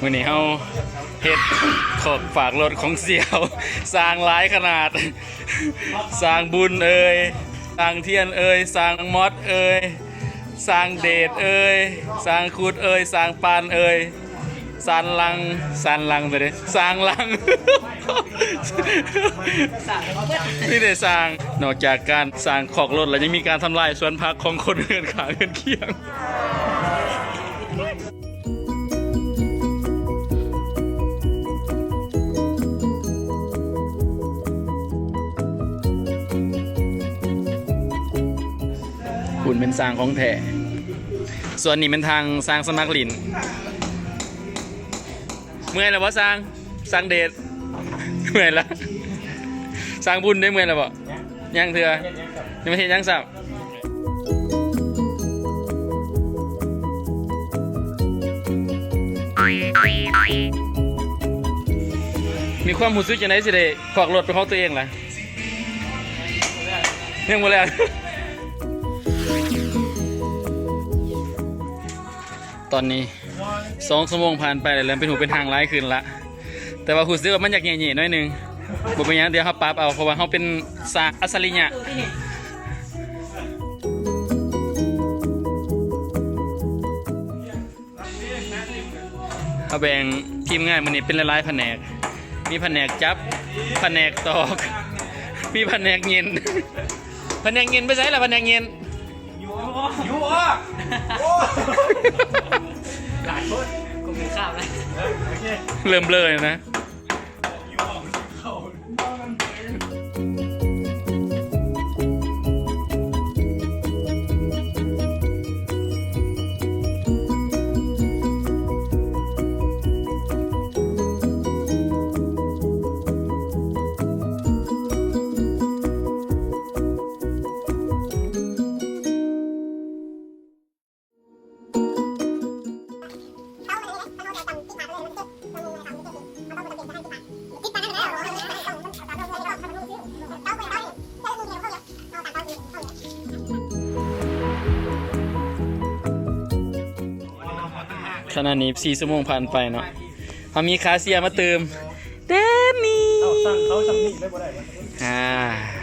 ມື້ນີ້ເຮົາເຮັດຄອກຝາກລົດຂອງສ່ຽວ ສ້າງຫຼາຍຂະໜາດ ສ້າງບຸນເອີຍ ສ້າງທຽນເອີຍ ສ້າງມອດເອີຍ ສ້າງເດດເອີຍ ສ້າງຄຸດເອີຍ ສ້າງປານເອີຍ ສ້າງລັງ ສ້າງລັງ ເດ ສ້າງລັງ ມີແຕ່ສ້າງ. ນອກຈາກການສ້າງຄອກລົດແລ້ວ ຍັງມີການທຳລາຍສວນຜັກຂອງຄົນເຮືອນຂ້າງເຮືອນຄຽງ. ພຸ້ນແມ່ນສ້າງຂອງແທ້ ສ່ວນນີ້ແມ່ນທາງຊ່າງສະໝັກຫຼິ້ນ. ເມື່ອຍແລ້ວບໍ່ຊ່າງ? ຊ່າງເດດ ເມື່ອຍລະ? ຊ່າງບຸນໄດ້ເມື່ອຍແລ້ວບໍ່? ຍັງເທື່ອ ຍັງບໍ່ເຮັດຫຍັງຊ້ຳ. ມີຄວາມຮູ້ສຶກຈັ່ງໃດຊິໄດ້ຄອກລົດເປັນຂອງຕົວເອງລະ? ຍັງບໍ່ແລ້ວ. ຕອນນີ້ສອງຊົ່ວໂມງຜ່ານໄປແລ້ວ ເລີ່ມເປັນຫູເປັນຮ່າງຫຼາຍຂຶ້ນລະ ແຕ່ວ່າຮູ້ສຶກວ່າມັນຢາກແຍ່ໆໜ້ອຍໜຶ່ງ. ບໍ່ເປັນຫຍັງ ດຽວເຮົາປັບເອົາ ເພາະວ່າເຮົາເປັນຊ່າງອັດສະລິຍະ. ເຮົາແບ່ງທີມງານມື້ນີ້ເປັນຫຼາຍໆພະແນກ ມີພະແນກຈັບ ພະແນກຕອກ ມີພະແນກເຫງັນ. ພະແນກເຫງັນໄປໃສລະ? ພະແນກເຫງັນ ຢູ່ອອກ ໂອ້ ຫຼາຍຄົນ ກູກິນຂ້າວແລ້ວ ເລີ່ມເບລີແລ້ວນະ. ຂະນະນີ້ສີ່ຊົ່ວໂມງຜ່ານໄປເນາະ ເຮົາມີຄາເຊຍມາຕື່ມ ແດນນີ ເອົາ ສັ່ງເຂົາຊ່ຳນີ້ເລີຍບໍ່ໄດ້ຫວາ? ອ່າ